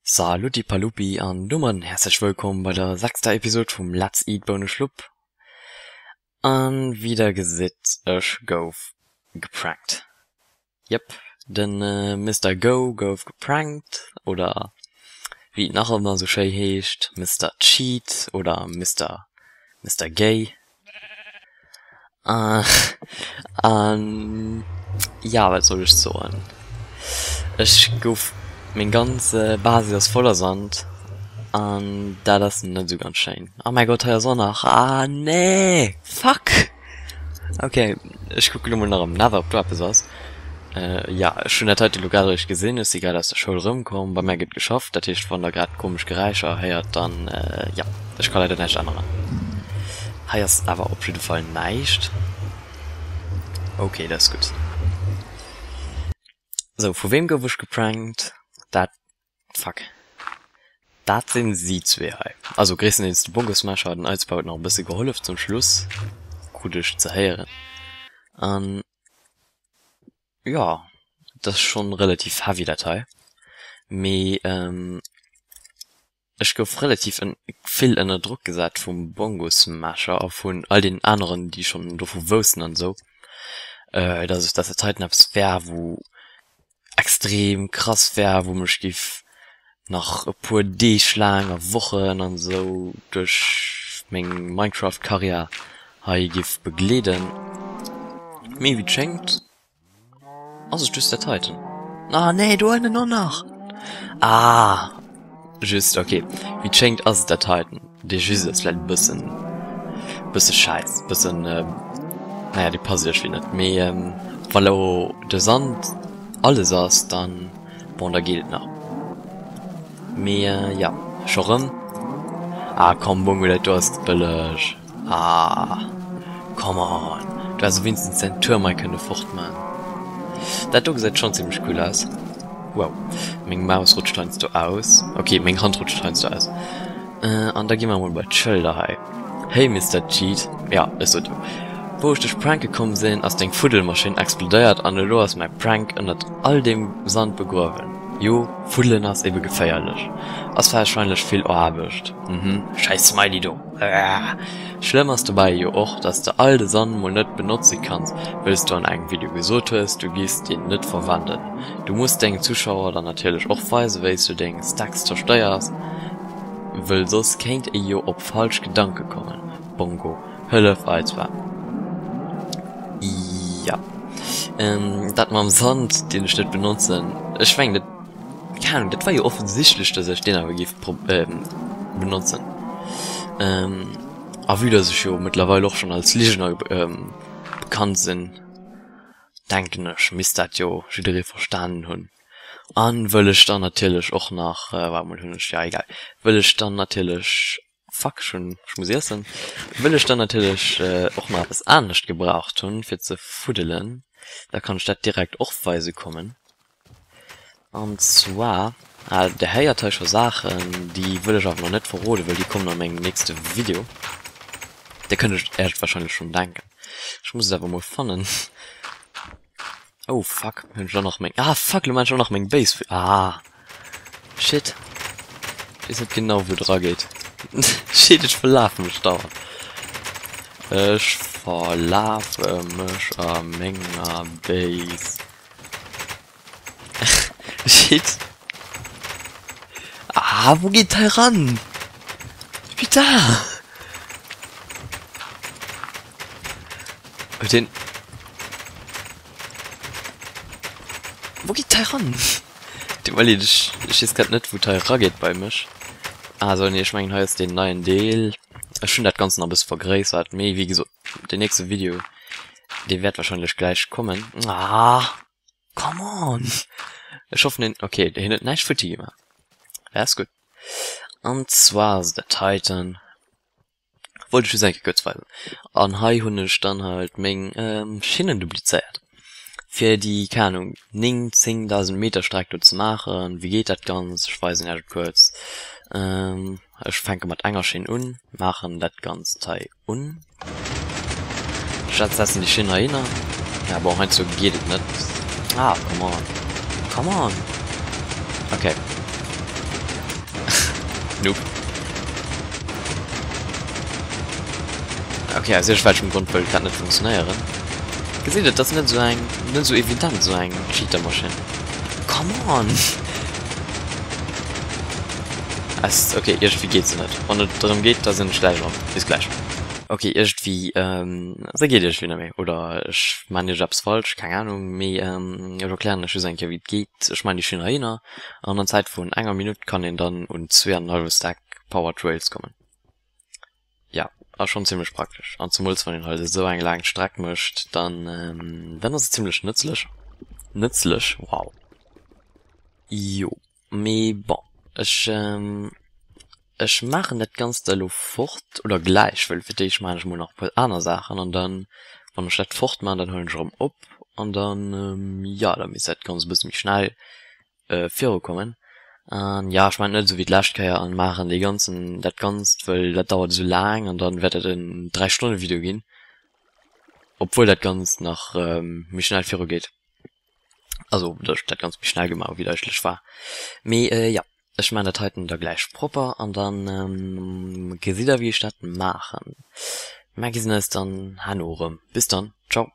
Saluti Palupi an domat häerzlech wëllkomm bei der sechster Episode vum Let's Eat Bouneschlupp. An wéi der gesitt, ech gouf geprankt. Jep, den Mister Go gouf geprankt oder wéi et nach ëmmer sou schéi heescht, Mister Cheat oder Mister Mister Gay. An ja, wat soll ech soen? Ech gouf, meng ganz Basis ass voller Sand an dat ass net esou ganz schéin. Oh mäi Gott, hei ass och nach, ah nee, fuck! Ok, ech kucke lo mol nach am Nether, ob do eppes ass. Jo, ech hunn dat heite lo grad eréischt gesinn, ech si grad aus der Schoul erëmkomm, bei mär gëtt geschafft, dat heescht wann der grad komesch Geräischer héiert, dann jo, ech ka leider näischt änneren. Hei ass awer op jidde Fall näischt. Ok, dat ass gutt. Sou, vu weem gouf ech geprankt? Dat, fuck, dat sinn si zwee hei. Also gréisstendeels de Bongosmasher, den Eizbau huet nach e bësse gehollef zum Schluss, krut ech ze héieren. An Jo, dat ass schonn relativ heavy dat hei, mee ech gouf relativ vill ënner Drock gesat vum Bongo Smasher a vun all deenen aneren déi schonn dovu woussten an esou, dass ech dass dat heiten eppes wär wou extrem krass wär, wou mech géif nach e puer Deeg laang a Wochen an esou duerch meng Minecraft Karriär hei giff begleeden. Mee wéi et schéngt ass et just dat heiten. Ah nee, do ënnen och nach! Ah just, ok, wéi et schéngt ass et dat heiten. Dee Jus ass vläit e bëssen, bësse schäiss, bëssen, naja dee passt iergendwéi net. Mee wa lo de Sand alles ass, dann. Bon, da geet et nach. Mee ja, scho rëm. Ah komm Bongo, dat do ass bëlleg. Ah, come on. Du häss wéinstens däin Tuerm hei kënne fortman. Dat do gesäit schonn zimmlech cool aus. Wow, meng Maus rutscht heiansdo aus. Ok, meng Hand rutscht heiansdo aus. An da gi mer emol bei d'Schëlder hei. Hey Mister Cheat, ja ech sot jo, wou ech dech pranke komm sinn ass deng Fuddelmaschinn explodéiert an elo ass mäi Prank ënnert all deem Sand begruewen. Jo, fuddelen ass ebe geféierlech, ass warscheinlech vill Aarbecht, mhm, schäiss Smiley do, aah. Schlëmm ass dobäi jo och, dass de all de Sand mol net benotze kanns, wëlls du an engem Video gesot hues, du giffs deen net verwenden. Du muss dengen Zuschauer dann natierlech och weisen, wéis du deng Stacks zerstéiers. Wëll soss kéint ee jo op falsch Gedanke kommen. Bongo, hëllef eis wa. Ja. Dat mam Sand, deen ech net benotzen, ech mengen dat, keng Ahnung, dat war jo offensichtlech, dass ech deen awer géif benotzen. A vue dass ech jo mëttlerweil och schonn als Ligener bekannt sinn, denken ech, misst dat jo jidderee verstanen hunn. An wëll ech dann natierlech och nach, waart mol, hunn ech, ja egal, wëll ech dann natierlech, fuck, ech hunn, ech muss iessen, wëll ech dann natierlech och nach eppes anescht gebraucht hunn fir ze fuddelen, da kann ech dat direkt och weise kommen. An zwar, ah der héiert hei scho Saachen, déi wëll ech awer nach net verroden, wëll déi kommen a mengem nächste Video. Dir kënnt iech et wahrscheinlech schonn denken. Ech muss et awer mol fannen. Oh fuck, hunn ech och nach meng, ah fuck, lo maan ech och nach meng Base fu, ah shit, ech weess net genau wou et era geet, shit, ech verlafe mech dauernd, ech verlafe mech a menger Base, shit, ah wou geet hei ran, putain, huet een. Wou geet d'hei ran? Tut mer leed, ech ech weess grad net wou d'hei rageet bei mech. Ah sou, nee ech mengen hei ass deen neien Deel. Ech hunn dat Ganzt nach e bësse vergréissert, mee wéi gesot, den nächste Video, dee wäert wahrscheinlech gläich kommen. Ah, come on! Ech hoffen hien, okay, hien huet näischt futti gemaach. Dat ass gutt. An zwar ass et dat heiten. Wollt ech just eng Kéier kuerz weisen. An hei hunn ech dann halt meng Schinnen duplizéiert, fir déi, keng Ahnung, 9, 10.000 Meter Streck do ze maachen. Wéi geet dat Ganzt? Ech weisen iech et kuerz. Ech fänke mat enger Schinn un, maachen dat Ganzt hei un. Ech setzen déi Schinn heihinner. Ja bon, heiansdo geet et net. Ah, come on. Come on! Okay. Noob. Okay, aus iergendwelchem Grond wëllt dat net funktionéieren. Gesitt, et ass net esou eng, net esou evident, esou eng Cheatermaschinn. Come on! Es, okay, iergendwéi geet se net. Wann et drëm geet, da sinn ech gläich erëm. Bis gläich. Okay, iergendwéi, se geet iergendwéi net méi. Oder ech maan iergendeppes falsch, keng Ahnung. Mee ech erklären lech just eng Kéier, wéi et geet. Ech maan déi Schinn heihinner an an Zäit vun enger Minutt kann een dann un 2,5 Stack Powered Rails kommen. Ja, ass schon zimlech praktesch. An zemools wann een halt esou eng laang Streck mécht, dann dann ass et zimlech nëtzlech. Nëtzlech, wow. Jo, mee bon, ech ech maachen dat Ganzt elo fort, oder gläich, wëll fir d'éischt maachen ech mol nach e puer aner Saachen an dann, wann ech dat fort maachen, dann huelen ech erëm op an dann, jo, da misst dat Ganzt e bësse méi schnell virukommen. An jo, ech maachen et net esou wéi d'lescht Kéier an maachen dee ganzen, dat Ganzt, wëll dat dauert esou laang an dann wäert dat en 3 Stonne Video ginn, obwuel dat Ganzt nach méi schnell virugeet. Also dat ech dat Ganzt méi schnell gemaach hu wéi et eigentlech war. Mee jo, ech maachen dat heiten da gläich propper an dann gesitt der wéi ech dat maachen. Mer gesinn eis dann herno erëm. Bis dann, ciao.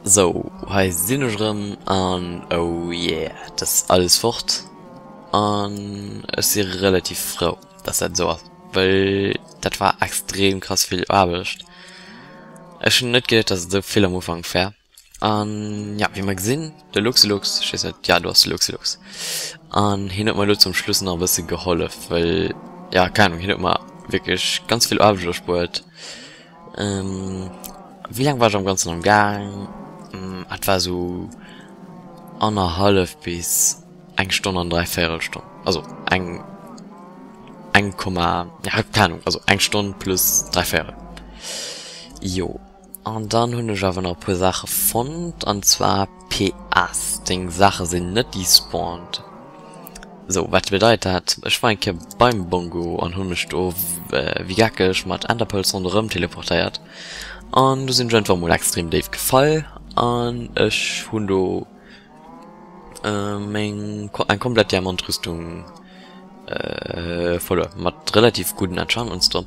Sou, hei sinn ech erëm an oh yeah, et ass alles fort an ech si relativ frou, dass dat esou ass, well dat war extrem krass vill Aarbecht. Ech hunn net geduecht, dass et esou vill am Ufank wär. An ja, wéi mer gesinn, de Luxelux, ech weess net, ja do ass de Luxelux, an hien huet mer elo zum Schluss nach e bësse gehollef, well ja, keng Ahnung, hien huet mer wierklech ganz vill Aarbecht erspuert. Wéi laang war ech am Ganzen am Gaang? Et war esou annerhallef bis eng Stonn an dräivéierel Stonn. Also eng, eng Komma, ja keng Ahnung, also eng Stonn plus dräivéierel. Jo, an dann hunn ech awer nach e puer Saache fonnt, an zwar PS, deng Saache sinn net despawned. Sou, wat bedeit dat? Ech war eng Kéier beim Bongo an hunn mech do wéi geckeg mat Enderpearls ronderëm teleportéiert an do sinn ech einfach mol extrem déif gefall an ech hunn do meng eng komplett Diamantrüstung verluer mat relativ gudden Enchantments dran.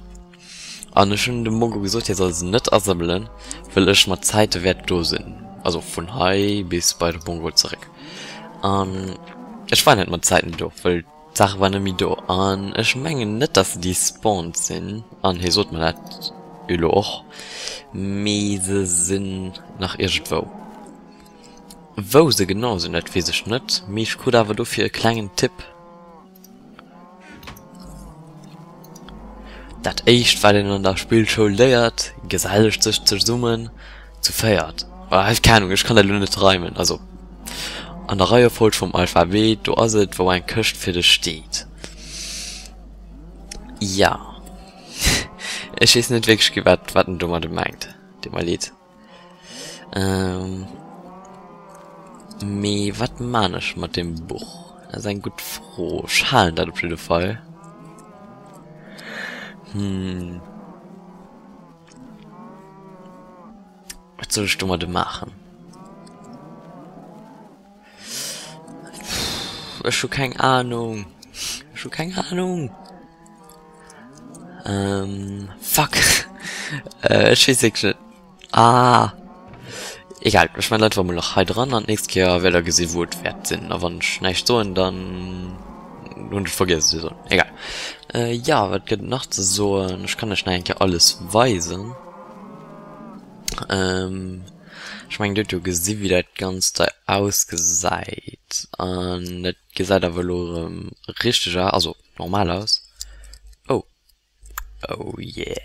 An ech hunn dem Mongo gesot, hie soll se net asammelen, wëll ech mat Zäite wäert do sinn. Also vun hei bis bei de Mongo zeréck. An ech war net mat Zäiten do, wëll d'Saache war net méi do. An ech mengen net, dass se despawned sinn. An hie sot mer dat elo och. Mee se sinn nach iergendwou. Wou se genau sinn, dat weess ech net. Mee ech krut awer dofir e klengen Tipp. Dat éischt wat een an der Spillschoul léiert, Gesellt sech zesummen zu véiert. Ah, keng Ahnung, ech kann dat elo net reimen. Also an der Reiefolg vum Alphabet, do ass et wou eng Këscht fir dech steet. Ja, ech weess net wierklech wat wat en domadde mengt, deet mer leed. Ähm, mee wat maan ech mat dem Buch? Dat ass eng gutt Fro. Ech halen dat op jidde Fall. Hm. Wat soll ech domadde maachen? Ech hu keng Ahnung. Ech hu keng Ahnung. Ähm, fuck. Äh, ech weess wierklech net. Ah. Egal, ech man einfach mol nach hei dran an d'nächst Kéier wäert der gesi wou et wäert sinn. A wann ech näischt soen, dann hunn ech vergiess et ze soen. Egal. Äh, ja, wat gëtt et nach ze soen? Ech kann lech nach eng Kéier alles weisen. Ähm, ech mengen dir hutt jo gesi wéi dat Ganzt hei ausgesäit. An et gesäit awer elo erëm richteg a, also normal aus. Oh. Oh yeah.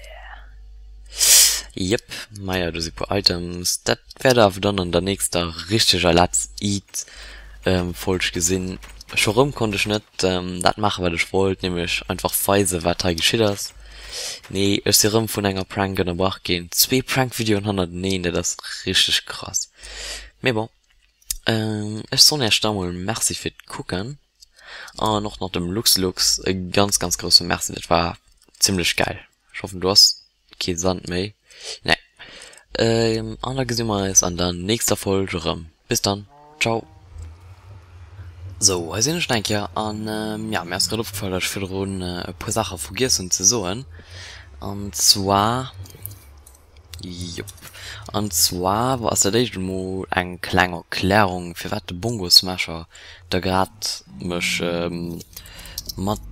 Jep, maja do si puer Items. Dat wäert der awer dann an der nächster richteger Let's Eat Folg gesinn. Scho rëm konnt ech net dat maachen wat ech wollt, nämlech einfach weisen wat hei geschitt ass. Nee, ech si rëm vun enger Prank ënnerbrach ginn. Zwee Prank-Videoen hannerteneen, dat ass richteg krass. Mee bon, ech soen iech da mol Merci fir d'Kucken. An och nach dem Luxlux e ganz ganz grousse Merci, dat war zimlech geil. Ech hoffen du has kee Sand méi. Nee. An da gesi mer eis an der nächster Folg erëm. Bis dann, ciao. Sou, hei sinn ech nach eng Kéier an ja, mir ass grad opgefall, dat ech virdrun e puer Saache vergiess hunn ze soen. An zwar. Jop. An zwar ass dat éischt emol eng kleng Erklärung, firwat de Bongo Smasher da grad mech mat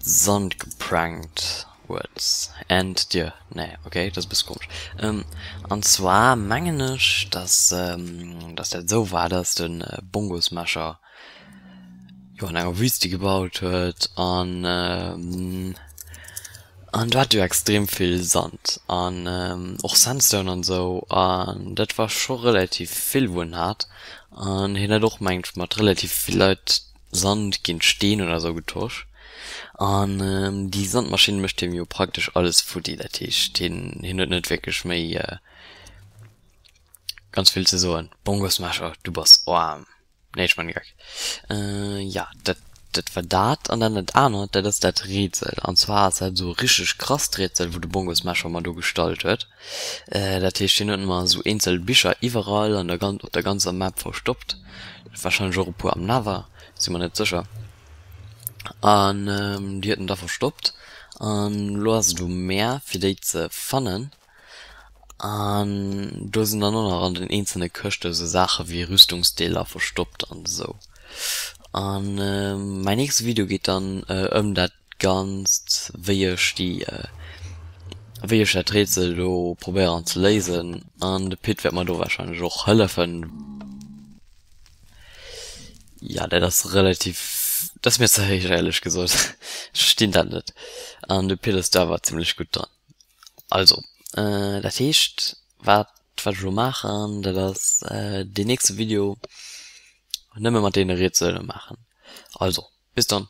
Sand geprankt huet. And dir. Nee, okay, dat ass e bësse komesch. An zwar mengen ech, dass dass dat esou war, dass de Bongo Smasher jo an enger Wüste gebaut huet an an do hat jo extrem vill Sand an och Sandstone an esou an dat war scho relativ vill wou en hat an hien hat och mengt ech mat relativ vill Leit Sand géint Steen oder esou getosch an déi Sandmaschinn mécht him jo praktesch alles futti, dat heescht hien hien huet net wierklech méi ganz vill ze soen. Bongosmasher, du bass aarm. Nee, ech man Geck. Äh, ja, dat, dat war dat. An dann dat anert, dat ass dat Rätsel. An zwar ass dat esou e richteg krasst Rätsel, wou de Bongosmasher mer do gestallt huet. Äh, dat heescht, hien huet mer esou eenzel Bicher iwwerall an der gan op der ganzer Map verstoppt. Wahrscheinlech och e puer am Nether, si mer net sécher. An déi huet en da verstoppt. An elo ass et u mär, fir déi ze fannen. An do sinn dann och nach an den eenzelne Këschte sou Saache wéi Rüstungsdeeler verstoppt an esou. An mäin nächste Video geet dann ëm dat Ganzt, wéi ech déi, wéi ech dat Rätsel do probéieren ze léisen. An de Pit wäert mer do warscheinlech och hëllefen. Jo, dat ass relativ, dat ass mir ze héich éierlech gesot. Ech verstinn dat net. An de Pit ass do awer zimlech gutt dran. Also, dat heescht, wat wat ech elo maachen, dat ass deen nächste Video nëmme mat deene Rätsele maachen. Also, bis dann.